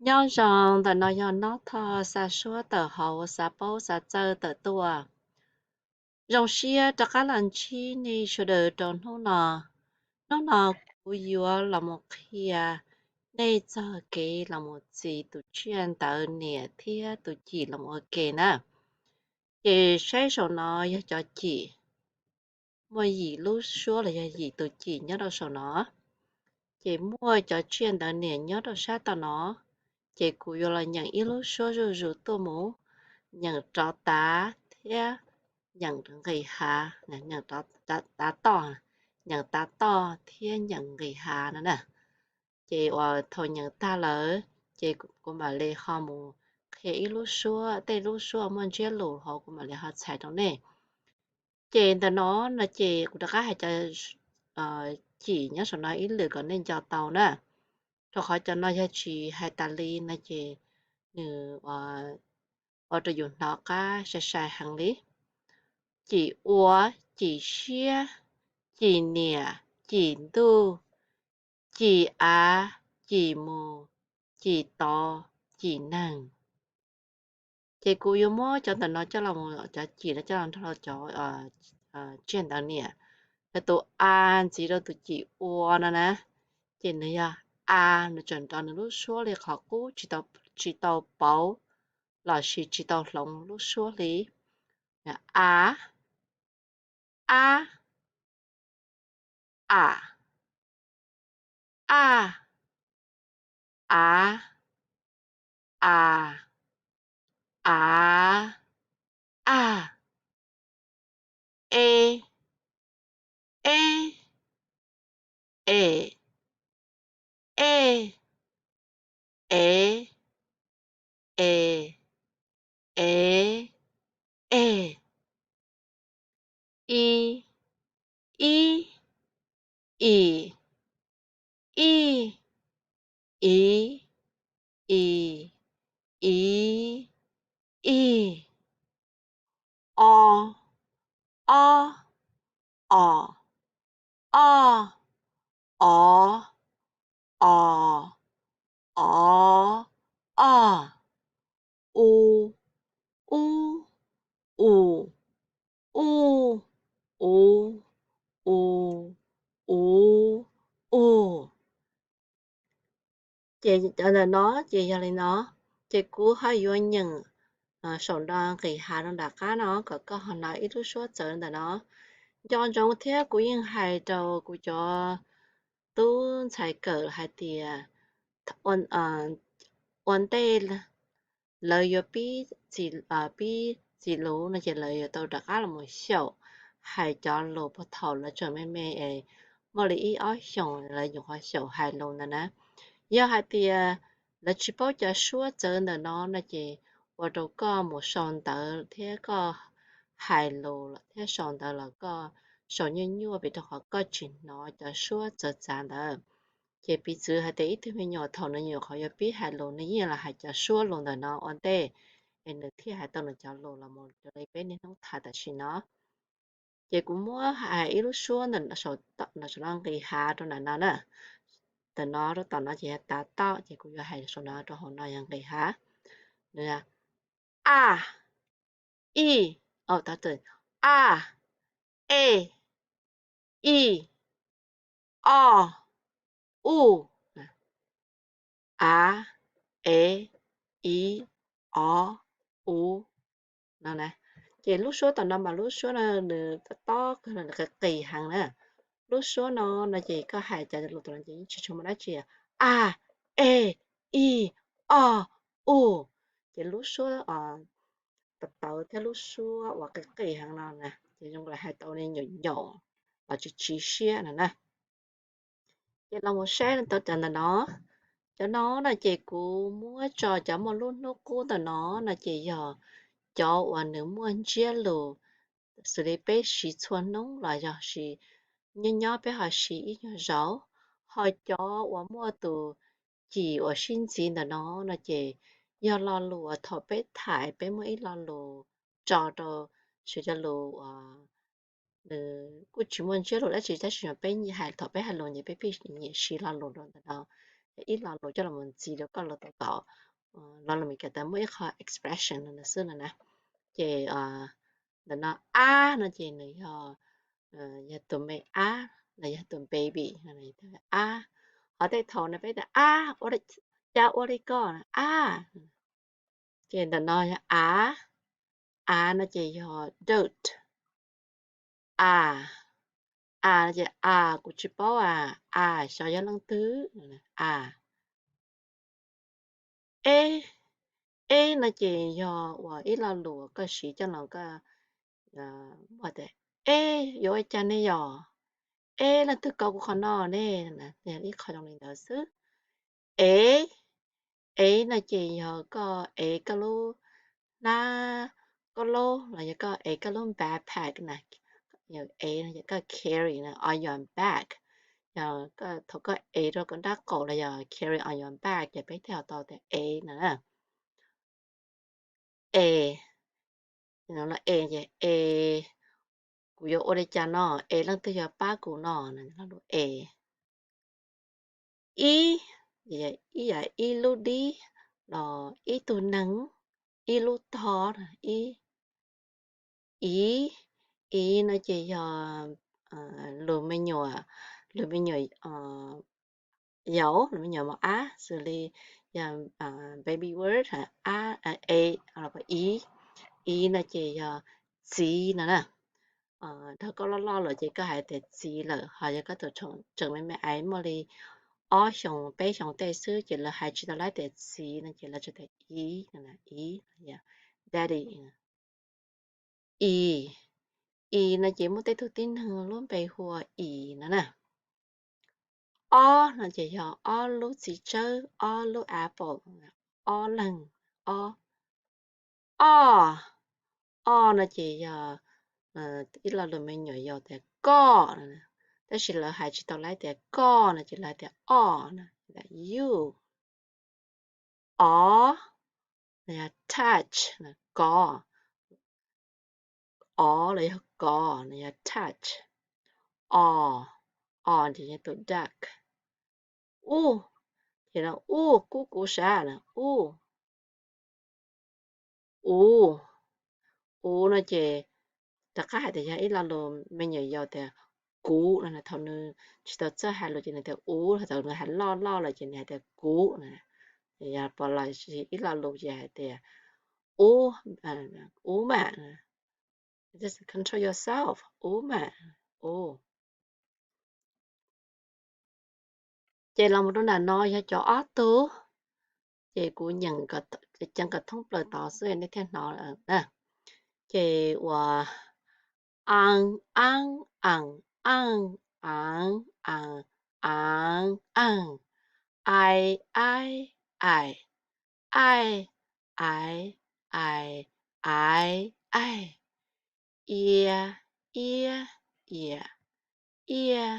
Nyob zoo, ntawm no yog Nob Thoj xa suab tawm hauv, xa paub xa txawj tawm tuaj. Zoo siab rov qab los ntsib nej sawv daws rau hnub no. Hnub no kuv yuav los mus qhia nej txog kev los mus txis tus tsiaj ntawv niam thiab tus cim los mus ua ke na. Ces saib saum no yog cov cim, muaj yim lub suab los yog yim tus cim nyob rau saum no. Ces muaj cov tsiaj ntawv niam nyob rau sab tom no. Ces kuv yuav los nyeem ib lub suab zuj zus tuaj mus, nyeem rov tav thiab nyeem nqis hav, nyeem tav toj, nyeem tav toj thiab nyeem nqis hav no na. Ces uas thaum nyeem tag lawm, ces kuv mam li ho mus qhia ib lub suab, tej lub suab muaj ntsiab lus hauv kuv mam li ho txhais rau nej. Ces ntawm no no ces kuv rov qab hais cov cim nyob saum no ib lwm kom nej nco tau na. Rau qhov cov no yog tsis hais tas li no ces nws ua rau yus hnov qab sai sai heev li. Cim ua, cim siab, cim niam, cim ntuj, cim av, cim mus, cim tod, cim neeg. Ces kuv yuav muab cov ntawm no coj los mus, cov cim no coj los nrog rau cov tsiaj ntawv niam. Yog tus a ntxiv rau tus cim ua no na, ces nws yog a, nws tseem nrov nws lub suab li qhov qub, tsis tau pauv los sis tsis tau hloov lub suab li. A, a, a, a, a, a, a, a, e, e, e, e, e, e, e, e, i, i, i, i, i, i, i, i, o, o, o, o, o, o, o, o, u, u, u, u, u, u, u, u. Ces cov ntawm no ces yog li no, ces kuv ho yuav nyeem saum no nqis hav rau nram qab no kom koj ho hnov ib lub suab txawv ntawm no. Nco ntsoov thiab kuv yeej hais rau kuv cov tub ntxhais kawm hais tias ua ntej lawv yuav pib, pib txi lus no ces lawv yuav tau rov qab los mus xyaum hais cov lus puag thaum lawv tseem me me es muaj li ib ob xyoos lawv nyuam qhuav xyaum hais lus ntawd na. Yog hais tias lawv tsis paub cov suab txawv ntawm no no ces ua rau koj mus sau ntawv thiab koj hais lus thiab sau ntawv los koj sau nyuaj nyuaj vim rau qhov koj tsis hnov cov suab txawv txav ntawd. Ces piv txwv hais tias ib tug me nyuam thaum nws nyuam qhuav yuav pib hais lus nws yeej los hais cov suab lus ntawm no ua ntej es nws thiaj hais tau nws cov lus los mus raws li peb niaj hnub tham tam sim no. Ces kuv muab hais ib lub suab ntawm saum no nqis hav rau nram no na. Ntawm no rau tom no ces yog tav toj ces kuv yuav hais saum no rau hauv no yog nqis hav. A, i, a, e, i, o, u, a, e, i, o, u no na. Ces lub suab tom no mas lub suab no nws tob tob kawg, nws qis qis heev na. Lub suab no no ces koj hais cov lus tom no ces yeej tsis tshua muaj dab tsi. A, e, i, o, u. Ces lub suab tawv thiab lub suab uas qis qis heev no na ces zoo li hais tau li nyaum nyaum los tsis tsim siab no na. Ces los mus saib tau cov ntawm no. Cov no no ces kuv muab tso cov muaj lub hnub qub ntawm no no ces yog cov uas nws muaj ntsiab lus xws li peb siv txhua hnub los yog siv nyob nyob peb ho siv ib nyuag zaus. Ho cov uas muaj tus cim uas sib ntxiv ntawm no no ces yog lo lus uas thaum peb tham peb muaj ib lo lus tso rau, siv cov lus uas nws kuj tsis muaj ntsiab lus dab tsi tab sis peb hais, thaum peb hais lus ces peb pheej nyiam siv lo lus rau ntawm no. ib lo lus coj los ntxiv rau koj lus tau tom lo lus Meskas tas muaj ib qho expression no xwb no na. Ces ntawm no ab no ces nws yog, yog tus me ab los yog tus baby, ab. Ho tej thaum no peb tias ab, ua cas ua li ko na, ab. Ces ntawm no yog av, av no ces yog dirt, a, a no ces a, kuv tsis paub a, a xyov yog leej twg, a. Eb, eb no ces yog uas ib lo lus koj siv coj los koj muaj tias eb, yuav ua cas ne yom? Eb, leej twg kaus kuv qhov no ne? Ib qho zoo li ntawd xwb. Ev, ev no ces yog koj ev koj lub hnab koj lub los yog koj ev koj lub backpack na. Ev no yog koj carry na on your back. Yog thaum koj ev rau koj nrab qaum los yog carry on your back ces peb thiaj tau tias ev na. Es, es, es, kuv yuav ua li cas no, es leej twg yuav pab kuv no, es. Ib, ib, ib lub dib los ib tug neeg, ib lub tog, ib. Iv, iv no ces yog lus me nyuam, lus me nyuam yaus, lus me nyuam mos ab, xws li yog baby word, a, e, iv. Iv no ces yog txiv no na. Dhau koj loj loj lawm ces koj hais tias txiv lawm, ho yog koj tus tseem me me aiv muaj li ob xyoos peb xyoos tej xwb ces lawv hais tsis tau lab tias txiv no ces lawv tsuas tias iv, iv, daddy. Is, is no ces muaj tej tug tib neeg lub npe hu ua is no na. Ob no ces yog ob lub txiv tsawb, ob lub apple, ob leeg, ob. Oj, oj no ces yog ib lo lus me nyuam yaus tias koj, tab sis lawv hais tsis tau lab tias koj no ces lawv hais tias oj no, you. Ov, no yog touch, kov. Ov los yog kov no yog touch. Os, os ces yog tus duck. Ub, ces no ub, kub kuv sav no, ub. Uv, uv no ces rov qab hais tias yog ib lo lus me nyuam yaus tias kuv no, thaum nws tsis tau txawj hais lus ces nws tias uv, thaum nws hais loj loj lawm ces nws hais tias kuv no. Yog pom los ib lo lus ces hais tias uv, uv mas, just control yourself, uv mas, uv. Ces los mus rau nram no yog cov ob tug, ces kuv nyeem ceev kom thoob plaws tod xwb nej thiaj hnov na. Ces ua, a, a, a, a, a, a, a, ai, ai, ai, ai, ai, ai, ai, ai, ia, ia, ia, ia,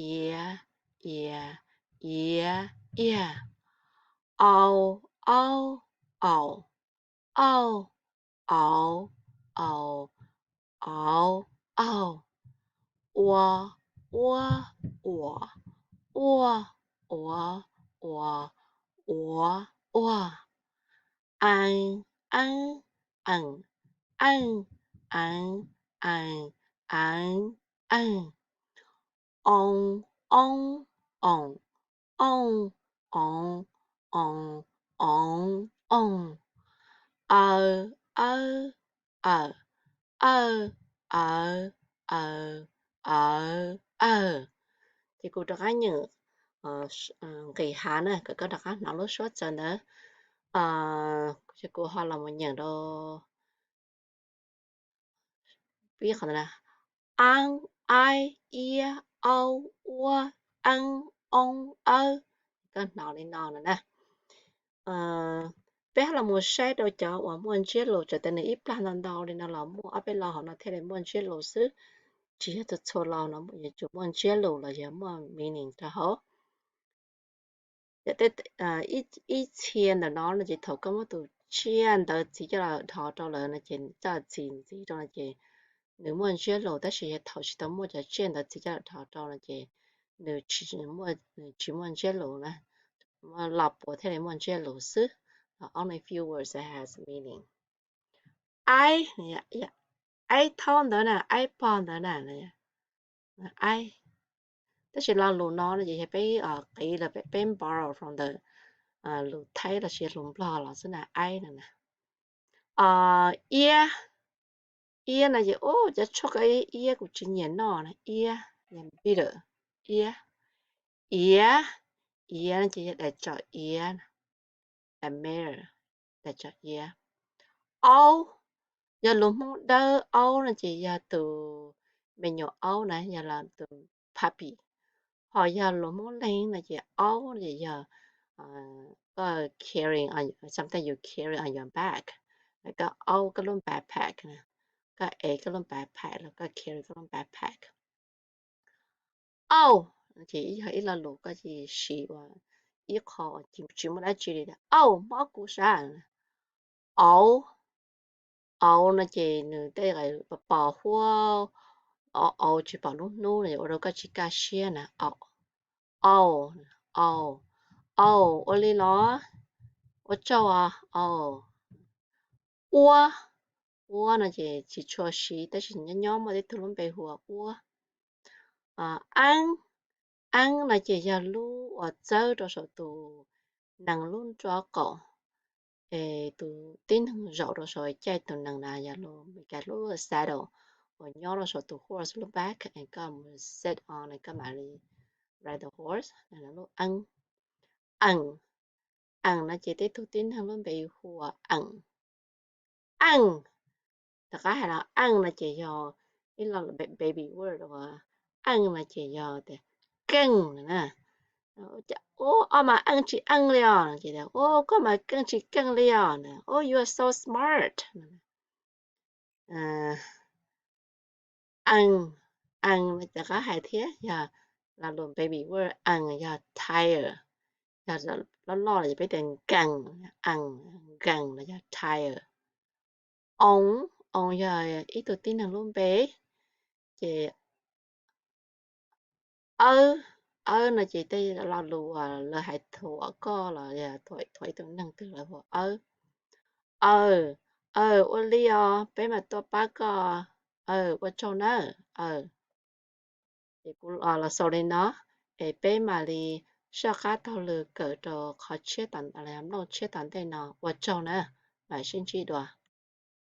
ia, ia, ia, ia, au, au, au, au, au, au, au, au, ua, ua, ua, ua, ua, ua, ua, ua, a, a, a, a, a, a, a, o, o, o, o, o, o, o, o, aw, aw, aw, aw, aw, aw, aw, aw. Ces kuv rov qab nyeem nqis hav na kom koj rov qab hnov lub suab txawv ntawd. Ces kuv ho los mus nyeem rau pib qhov ntawd na, a, ai, ia, au, ua, a, o, aw. Koj hnov li no no na. Peb ho los mus saib rau cov uas muaj ntsiab lus, txawm tias nws ib plag ntau ntau li no los muaj ob peb lo hauv no thiaj li muaj ntsiab lus xwb, tsis yog txhua txhua lo no yuav tsum muaj ntsiab lus los yog muaj meaning rau hauv. Ib txhia ntawm no no ces thaum koj muab tus tsiaj ntawv txiv coj los dhos rau lawm no ces coj txim ntxiv rau no ces nws muaj ntsiab lus, tab sis yog thaum tsis tau muaj cov tsiaj ntawv txiv coj los dhos rau no ces nws tsis muaj ntsiab lus na. los puas thiaj li muaj ntsiab lus xwb. Only few words that has meaning. Aib, aib thaub ntawd na, aib pog ntawd na, aib. Tab sis lo lus no no ces yog peb qiv los peb borrow from the lus Thaib los sis lus Nplog los xwb na, aib no na. Iab, iab no ces ub, cov tshuaj ko iab kuv tsis nyiam noj na, iab, bitter, iab. Iav, iav no ces yog daim tsom iav, a mare, daim tsom iav. Aub, yog lus Hmoob Dawb, aub no ces yog tus me nyuam aub na, yog tus puppy. Ho yog lus Hmoob Leeg no ces aub no ces yog koj carrying, sometimes you carry on your back, koj aub koj lub backpack na, koj ev koj lub backpack los koj carry koj lub backpack. Auj, ces yog ib lo lus koj siv ua ib qho tsis muaj dab tsi li. Auj, mob kuv sab. Auv, auv no ces nws tej pos huab, auv tsis pom lub hnub no ua rau koj tsis kaj siab na. Auj, auj, auj, ua li los, ua tsaug os, auj. Uab, uab no ces tsis tshua siv tab sis nyob nyob muaj tej tug lub npe hu ua uab. Eeb, eeb no ces yog lub uas txawb rau saum tus nees lub nrob qaum, es tus tib neeg zaum rau saum caij tus nees na yog lub Meskas lub saddle uas nyob rau saum tus horse lub back, es koj mus sit on koj mam li ride the horse, lub eeb. Eem, eem no ces tej tug tib neeg lub npe hu ua eem. Eej, rov qab hais los eej no ces yog ib lo baby word uas eej no ces yog tias keej na. Ua mas eej tsis eej li os, ces ua koj mas keej tsis keej li os, oh you are so smart. Eej, eej rov qab hais thiab yog lo lus baby word, eej yog tired, yog loj loj los peb tias nkees, eej, nkees los yog tired. Oov, oov yog ib tug tib neeg lub npe, ces awb, awb no ces tej lo lus uas lawv hais thuam koj los yog thuam ib tug neeg twg lawv hu ua awb. Aw, aw, ua li os, peb mam tuaj pab koj, aw, ua tsaug nawb, aw. Ces kuv los xaus li no, es peb mam li soj qab taug lw kawm rau qhov tshiab, nplooj tshiab tom ntej no, ua tsaug na, mam sib ntsib dua.